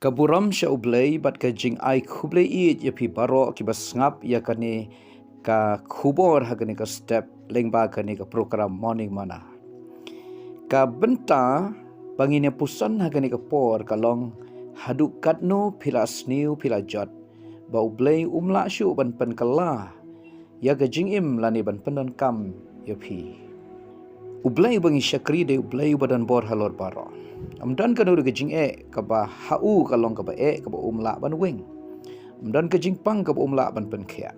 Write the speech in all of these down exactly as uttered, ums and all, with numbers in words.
Ka burom sha U Blei bad ka jingai khublei ïeit ïa phi baroh kiba sngap ïa kane ka khubor ha kane ka step lyngba kane ka program Morning Manna. Ka bynta ba ngin ïa puson ha kane ka por ka long, haduh katno phi la sniew phi la jot ba U Blei um lah shuh ban pynkylla ïa ka jingim lane ban pyndonkam ïa phi. U Blei uba ngi shakri dei U Blei uba don bor halor baroh. Ym don kano ka jingeh kaba ha u ka long kaba eh kaba um lah ban weng. Ym don ka jingpang kaba um lah ban pynkhiah.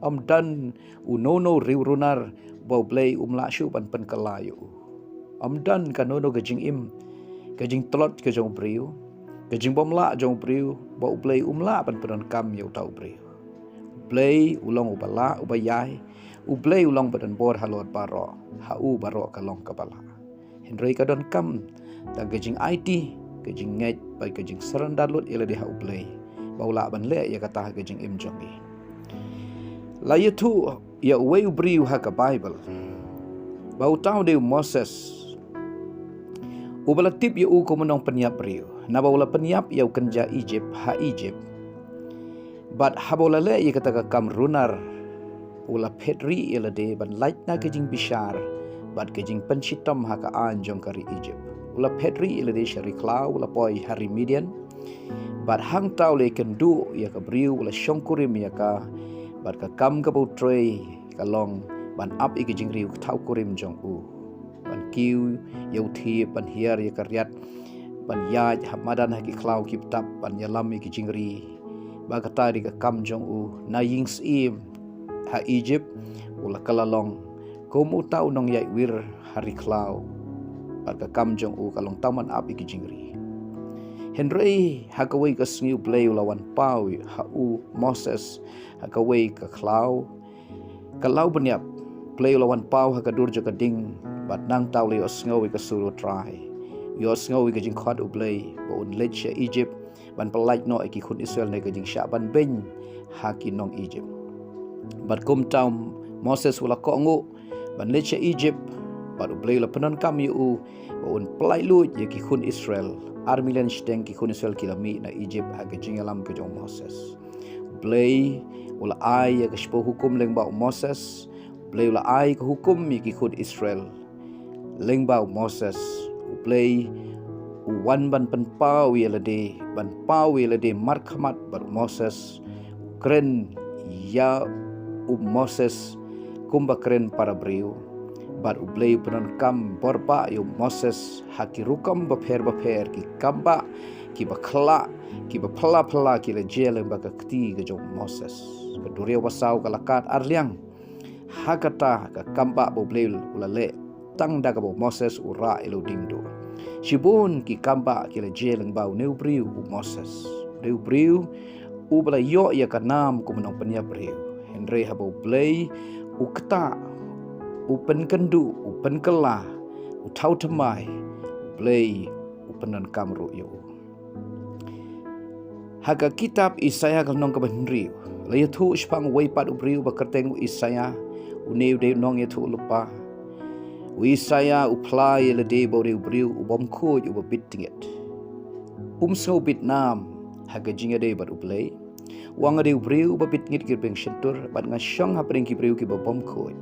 Ym don uno uno u riewrunar ba U Blei um lah shuh ban pynkylla ïa u. Ym don kano kano ka jingim, ka jingtlot ka jong u briew, ka jingbymlah jong u briew ba U Blei um lah ban pyndonkam ïa uta u briew. U Blei u long uba lah, uba ïai. U Blei u long ba don bor halor baroh. Ha u baroh ka long kaba lah. Hynrei ka donkam tang ka jingaiti, ka jingngeit bad ka jingsyrendar lut ïa lade ha U Blei ba u lah ban leh ïa kata ha ka jingim jong ngi. La ïathuh ïa uwei u briew ha ka Baibl ba uta u dei u Moses, uba la tip ïa u kum u nongpynïap briew naba u la pynïap ïa u kynja Ijipt ha Ijipt. Bad haba u la leh ïa kata ka kam runar, u la phet rieh ïa lade ban lait na ka jingbishar bad ka jingpynshitom ha ka aiñ jong ka ri Ijipt. U la phet rieh ïa lade sha ri khlaw, u la poi ha ri Midian. Bad hangta u la ïakynduh ïa ka briew, u la shongkurim ïa ka. Bad ka kam kaba u trei ka long ban ap ïa ka jingri u kthaw kurim jong u, ban kiew ïa u thiep, ban hiar ïa ka riat, ban ïaid ha madan ha ki khlaw ki btap, ban ïalam ïa ki jingri. Ba kata dei ka kam jong u. Na ïing syiem ha Ijipt u la kylla long kum uta u nongïaid wir ha ri khlaw. Bad ka kam jong u ka long tang ban ap ïa ki jingri. Hynrei ha kawei ka sngi U Blei u la wan paw ha u Moses ha kawei ka khlaw. Ka law bniap, U Blei u la wan paw ha ka dur jong ka ding, bad nangta u la ïohsngew ïa ka sur U Trai. U ïohsngew ïa ka jingkhot U Blei ba un leit sha Ijipt ban pyllait noh ïa ki khun Israel na ka jingshah ban beiñ ha ki nong Ijipt. Bad kumta u Moses u la kohnguh ban leit sha Ijipt, bad U Blei u la pyndonkam ïa u ba un pyllait luid ïa ki khun Israel. Ar million shiteng ki khun Israel ki la mih na Ijipt ha ka jingïalam ka jong u Moses. U Blei u la ai ïa ka shiphew hukum lyngba u Moses. U Blei u la ai ka hukum ïa ki khun Israel lyngba u Moses. U Blei u wan ban pynpaw ïa lade, ban paw ïa lade markhmat bad u Moses u kren ïa u Moses kumba kren para briew. Bad U Blei u pyndonkam bor bah ïa u Moses ha ki rukom bapher bapher, ki kam bah kiba khlah, kiba phylla phylla ki la jia lyngba ka kti ka jong u Moses. Ka duriaw basaw ka la kad ar liang. Ha kata ka kam bah ba U Blei u la leh tang da kaba u Moses u rah ïa la u diengduh. Shibun ki kam bah ki la jia lyngba une u briew u Moses. Une u briew uba la ïoh ïa ka nam kum u nongpynïap briew. Hynrei haba U Blei u ktah, u pynkynduh, u pynkylla, u thaw thymmai, U Blei u pyndonkam ruh ïa u. Ha ka kitab Isaïah ka lynnong kaba hynriew, la ïathuh shaphang uwei pat u briew ba kyrteng u Isaïah, une u dei u nongïathuhlypa. U Isaïah u phla ïa lade ba u dei u briew u bym khuid, uba bit tngit. Um sngew bit nam ha ka jingïadei bad U Blei. U ong nga dei u briew uba bit tngit ki rbieng shyntur, bad nga shong hapdeng ki briew kiba bym khuid.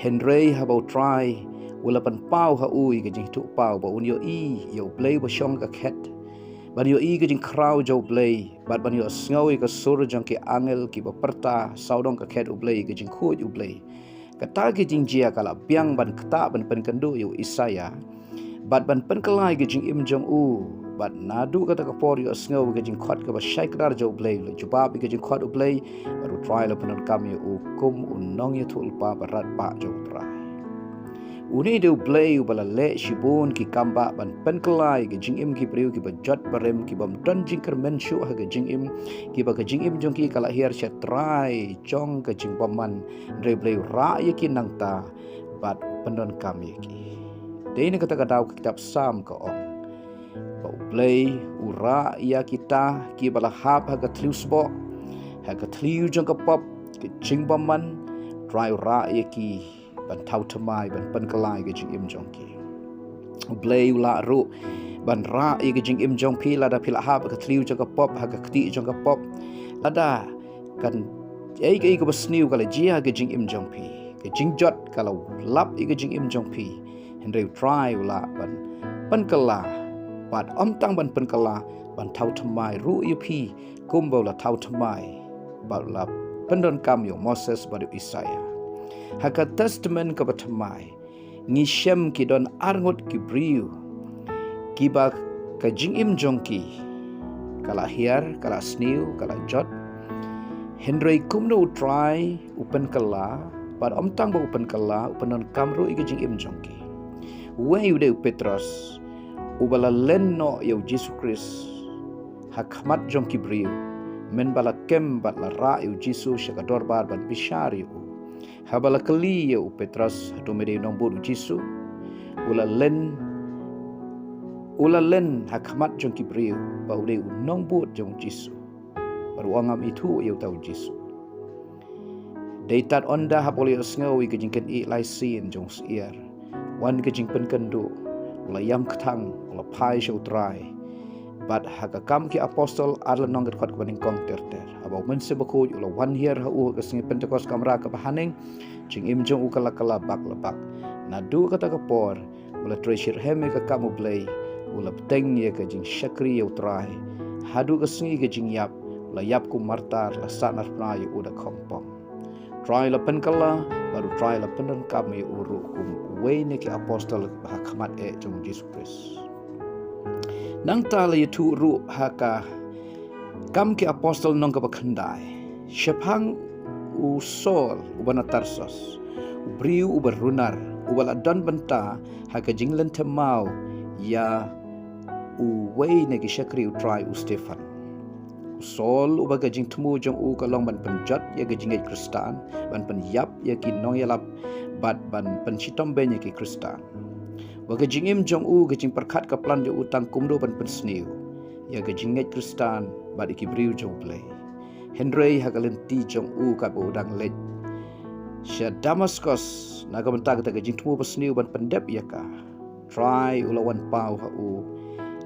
Hynrei haba U Trai u la pynpaw ha u ïa ka jingïathuhpaw ba un ïohi ïa U Blei uba shong ha ka khet, ban ïohi ka jingkhraw jong U Blei, bad ban ïohsngew ïa ka sur jong ki angel kiba pyrta sawdong ka khet U Blei, ka jingkhuid U Blei. Kata ka jingjia ka la biang ban ktah, ban pynkynduh ïa u Isaïah, bad ban pynkylla ïa ka jingim jong u. Bad naduh kata ka por ïohsngew ïa ka jingkhot kaba shai kdar jong U Blei, la jubab ïa ka jingkhot U Blei, bad U Trai la pyndonkam ïa u kum u nongïathuhlypa ba radbah jong U Trai. Une dei U Blei uba la leh shibun ki kam bah ban pynkylla ïa ka jingim ki briew kiba jot barim, kiba ym don jingkyrmen shuh ha ka jingim, kiba ka jingim jong ki ka la hiar sha trai jong ka jingbymman. Hynrei U Blei u rah ïa ki nangta bad u pyndonkam ïa ki. Dei na kata ka daw ka kitab Salm ka ong ba U Blei u rah ïa kita kiba la hap ha ka thliew sboh, ha ka thliew jong ka pop, ka jingbymman. U Trai u rah ïa ki ban thaw thymmai, ban pynkylla ïa ka jingim jong ki. U Blei u lah ruh ban rah ïa ka jingim jong phi, lada phi la hap ha ka thliew jong ka pop, ha ka kti jong ka pop, lada kan ei ka ei kaba sniew ka la jia ha ka jingim jong phi, ka jingjot ka la lap ïa ka jingim jong phi. Hynrei U Trai u lah ban pynkylla, bad ym tang ban pynkylla, ban thaw thymmai ruh ïa phi kumba u la thaw thymmai bad u la pyndonkam ïa u Moses bad ïa u Isaiah. Ha ka Testament kaba thymmai ngi shem ki don arngut ki briew kiba ka jingim jong ki ka la hiar, ka la sniew, ka la jot. Hynrei kumno U Trai u pynkylla, bad ym tang ba u pynkylla, u pyndonkam ruh ïa ka jingim jong ki. Uwei u dei u Petros, uba la len noh ïa U Jisu Khrist ha khmat jong ki briew, mynba la kem bad la rah ïa U Jisu sha ka dorbar ban bishar ïa u. Haba la kylli ïa u Petros hato me dei u nongbud U Jisu, u la len, u la len ha khmat jong ki briew ba u dei u nongbud jong U Jisu, bad u ong, ngam ithuh ïa uta U Jisu. Dei tad ynda haba u la ïohsngew ïa ka jingkynnoh lai sien jong u shyiar, wan ka jingpynkynduh, u la ïam kthang, u la phai sha U Trai. Bad ha ka Kam ki Apostol ar lynnong, ka dkhot kaba nyngkong ter ter, haba U Mynsiem Bakhuid u la wan hiar ha u ha ka sngi Pentekost, kamra kaba haneng, jingim jong u ka la kylla bak la bak. Naduh kata ka por u la trei shitrhem ïa ka kam U Blei, u la bteng ïa ka jingshakri ïa U Trai. Haduh ka sngi ka jingïap, u la ïap kum martar, la sahnarphna ïa u da khongpong. U Trai la pynkylla, bad U Trai la pyndonkam ïa u ruh kum uwei na ki apostol ha khmat eh jong U Jisu Khrist. Nangta la ïathuh ruh ha ka Kam ki Apostol lynnong kaba khyndai, shaphang u Saul uba na Tarsus, u briew uba runar, uba la don bynta ha ka jinglynthep maw ïa uwei na ki shakri U Trai, u Stephan. U Saul, uba ka jingthmu jong u ka long ban pynjot ïa ka jingngeit Khristan, ban pynïap ïa ki nongïalap, bad ban pynshitom beiñ ïa ki Khristan. Ba ka jingim jong u, ka jingpyrkhat, ka plan jong u tang kumno ban pynsniew ïa ka jingngeit Khristan bad ïa ki briew jong U Blei. Hynrei ha ka lynti jong u katba u dang leit sha Damaskos, na ka bynta kata ka jingthmu basniew ban pyndep ïa ka, U Trai u la wan paw ha u.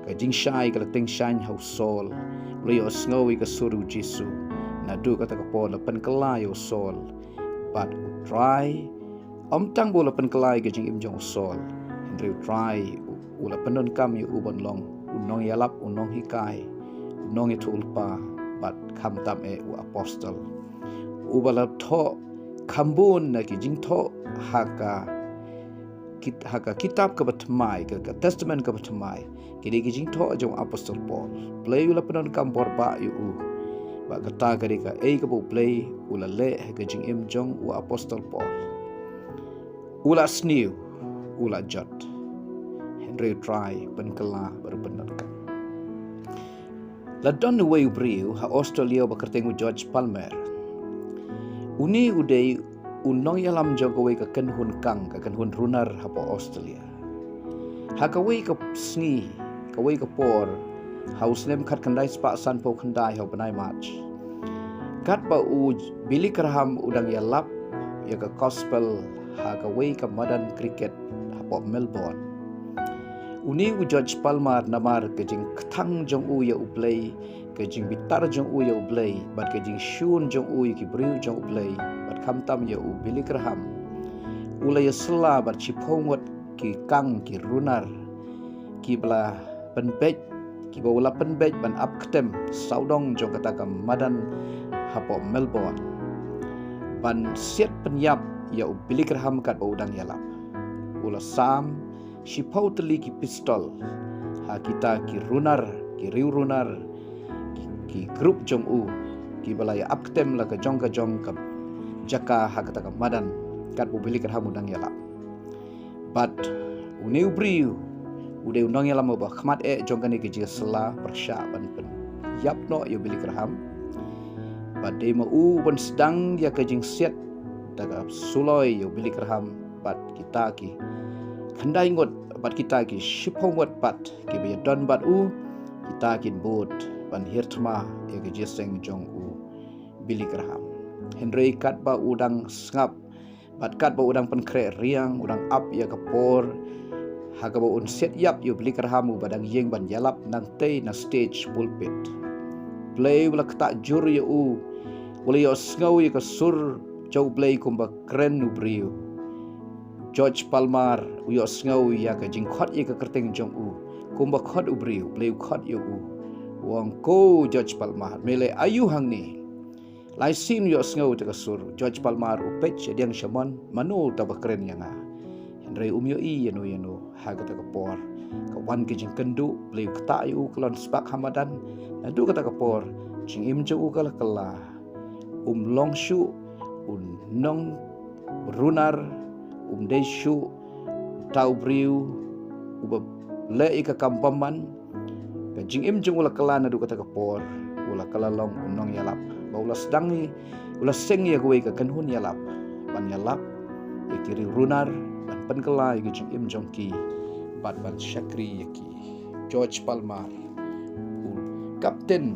Ka jingshai ka la tyngshaiñ ha u Saul. U la ïohsngew ïa ka sur U Jisu. Naduh kata ka por la pynkylla ïa u Saul. Bad U Trai ym tang ba u la pynkylla ïa ka jingim jong u Saul, hynrei U Trai u, u la pyndonkam ïa u ban long u nongïalap, u nonghikai, u nongïathuhlypa, bad khamtam eh u apostol. Uba la thoh kham bun na ki jingthoh ha ka kit-, ha ka kitab kaba thymmai, ka, ka Testament kaba thymmai. Ki dei ki jingthoh jong u Apostol Paul. U Blei u la pyndonkam bor bah ïa u. Bad kata ka dei kaei kaba U Blei u la leh ha ka jingim jong u Apostol Paul. U la sniew, u la jot. Hynrei U Trai u pynkylla bad u pyndonkam. La don uwei u briew ha Australia uba kyrteng u George Palmer. Une u dei u nongïalam jong kawei ka kynhun kang, ka kynhun runar hapoh Australia. Ha kawei ka sngi, kawei ka por, ha u snem khatkhyndai spah sanphew khyndai ha u bnai March, katba u Billy Graham u dang ïalap ïa ka gospel ha kawei ka madan cricket hapoh Melbourne, une u George Palmer, namar ka jingkthang jong u ïa U Blei, ka jingbitar jong u ïa U Blei, bad ka jingshun jong u ïa ki briew jong U Blei, bad khamtam ïa u Billy Graham, u la ïasylla bad shiphew ngut ki kang, ki runar, kiba la pynbeit, kiba u la pynbeit ban ap ktem sawdong jong kata ka madan hapoh Melbourne, ban siat pynïap ïa u Billy Graham katba u dang ïalap. U la sam shiphew tylli ki pistol ha kita ki runar, ki riew runar, ki, ki group jong u, kiba la ïa ap ktem la ka jong ka jong ka jaka ha kata ka madan katba u Billy Graham u dang ïalap. Bad une u briew u dei u nongïalam uba khmat eh jong kane ka jingïasylla pyrshah ban pynïap noh ïa u Billy Graham. Bad dei ma u u ban sdang ïa ka jingsiat da ka suloi ïa u Billy Graham bad kita ki khyndai ngut, bad kita ki shiphew ngut pat kiba ïadon bad u, kita kin bud ban hiar thma ïa ka jingïaseng jong u Billy Graham. Hynrei katba u dang sngap, bad katba u dang pynkhreh riang, u dang ap ïa ka por ha kaba un siat ïap ïa u Billy Graham uba dang ïeng ban ïalap nangtei na stage pulpit. Blei u la ktah jur ïa u, u la ïohsngew ïa ka sur jong u Blei kumba kren u briew. George Palmer u ïohsngew ïa ka jingkhot ïa ka kyrteng jong u kumba khot u briew, Blei u khot ïa u. U ong, "Ko George Palmer, me leh aïu hangne?" Lai sien u ïohsngew ïa ka sur, George Palmer u peit shadien sha mon, mano uta ba kren ïa nga. Hynrei um ïohi ïano ïano ha kata ka por. Ka wan ka jingkynduh, Blei u ktah ïa u kyllon spah ha madan, naduh kata ka por, jingim jong u ka la kylla. Um long shuh u nongrunar, um dei shuh uta u briew uba leh ïa ka kam bymman. Ka jingim jong u la kylla naduh kata ka por, u la kylla long u nongïalap. Ba u la sdang ïa, u la seng ïa kawei ka kynhun ïalap ban ïalap ïa ki riewrunar, ban pynkylla ïa ka jingim jong ki bad ban shakri ïa ki. George Palmer, u kapten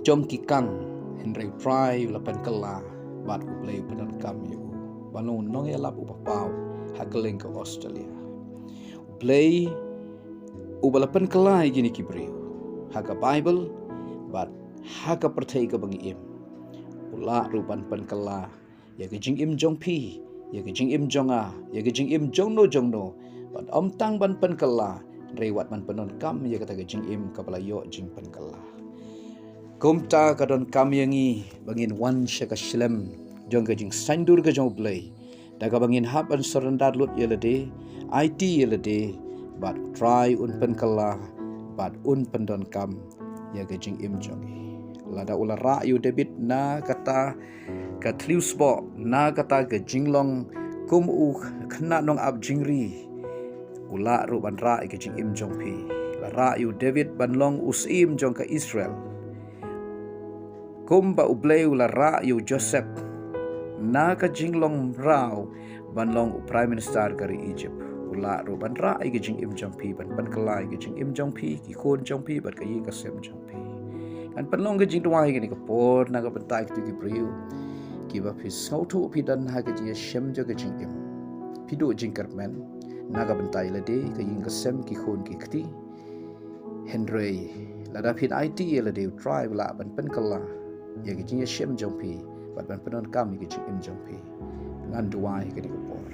jong ki kang, hynrei u Trai u la pynkylla bad u Blei u pyndonkam ïa u ban long u nongïalap uba paw ha kylleng ka Australia. U Blei uba la pynkylla ïa kine ki briew ha ka Baibl bad ha ka pyrthei kaba ngi im, u lah ruh ban pynkylla ïa ka jingim jong phi, ïa ka jingim jong nga, ïa ka jingim jong no jong no. Bad ym tang ban pynkylla, hynrei wat ban pyndonkam ïa kata ka jingim kaba la ïoh jingpynkylla. Kumta ka donkam ïa ngi ba ngin wan sha ka shlem jong ka jingsaindur ka jong u Blei, da kaba ngin hap ban surrender lut ïa lade, aiti ïa lade bad u Trai un pynkylla bad un pyndonkam ïa ka jingim jong ngi. Lada u la rah ïa u David na kata ka thliew sboh, na kata ka jinglong kum u khynnah nongap jingri, u lah ruh ban rah ïa ka jingim jong phi. La rah ïa u David ban long u syiem jong ka Israel, kumba u Blei u la rah ïa u Joseph na ka jinglong mraw ban long u Prime Minister ka ri Egypt. U lah ruh ban rah ïa ka jingim jong phi, ban pynkylla ïa ka jingim jong phi, ki khun jong phi bad ka ïing ka sem jong phi. Ngan pynlong ka jingduwai ha kane ka por na ka bynta kito ki briew kiba phi sngewthuh phi don ha ka jingïashem jong ka jingim. Phi duh jingkyrmen na ka bynta ïa lade, ka ïing ka sem, ki khun ki kti. Hynrei lada phin aiti ïa lade, u Trai u lah ban pynkylla ïa ka jingïashem jong phi bad ban pyndonkam ïa ka jingim jong phi. Ngan duwai ha kane ka por.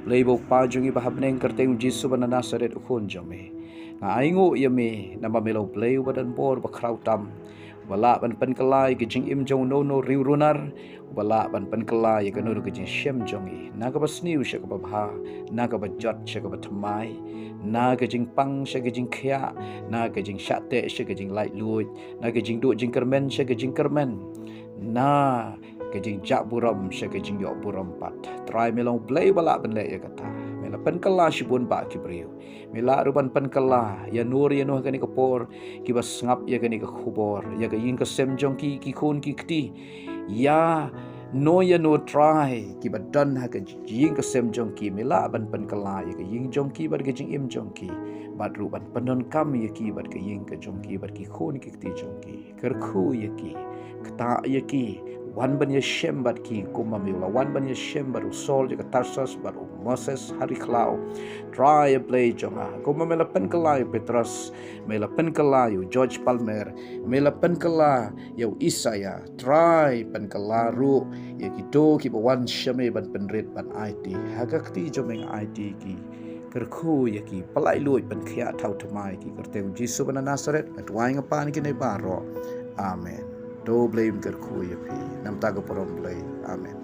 Blei ba u Kpa jong ngi ba ha bneng, kyrteng u Jisu ba na Nasaret u Khun jong me, nga ainguh ïa me namar me long u Blei uba don bor, uba khraw tam, uba lah ban pynkylla ïa ka jingim jong uno uno u riewrunar, uba lah ban pynkylla ïa kano kano ka jingshem jong ngi, na kaba sniew sha kaba bha, na kaba jot sha kaba thymmai, na ka jingpang sha ka jingkhiah, na ka jingshah teh sha ka jinglaitluid, na ka jingduh jingkyrmen sha ka jingkyrmen, na ka jingjah burom sha ka jingïoh burom pat. Trai, me long u Blei uba lah ban leh ïa kata. Me la pynkylla shibun bah ki briew. Me lah ruh ban pynkylla ïano ïano ha kane ka por kiba sngap ïa kane ka khubor, ïa ka ïing ka sem jong ki, ki khun ki kti, ïano ïano, Trai, kiba don ha ka ïing ka sem jong ki. Me lah ban pynkylla ïa ka ïing jong ki bad ka jingim jong ki, bad ruh ban pyndonkam ïa ki bad ka ïing ka jong ki bad ki khun ki kti jong ki. Kyrkhu ïa ki, ktah ïa ki, wan ban ïashem bad ki kumba me la wan ban ïashem bad u Saul jong ka Tarsus bad u Moses ha ri khlaw. Trai, a Blei jong nga, kumba me la pynkylla ïa u Petros, me la pynkylla ïa u George Palmer, me la pynkylla ïa u Isaiah. Trai, pynkylla ruh ïa kito kiba wan sha me ban pynrit ban aiti. Ha ka kti jong me nga aiti ki. Kyrkhu ïa ki, pyllait luid, pynkhiah thaw thymmai ki. Kyrteng u Jisu ba na Nasaret nga duwai, nga pan kine baroh. Amen. To Blei un kyrkhu ïa phi. Namar ka burom Blei. Amen.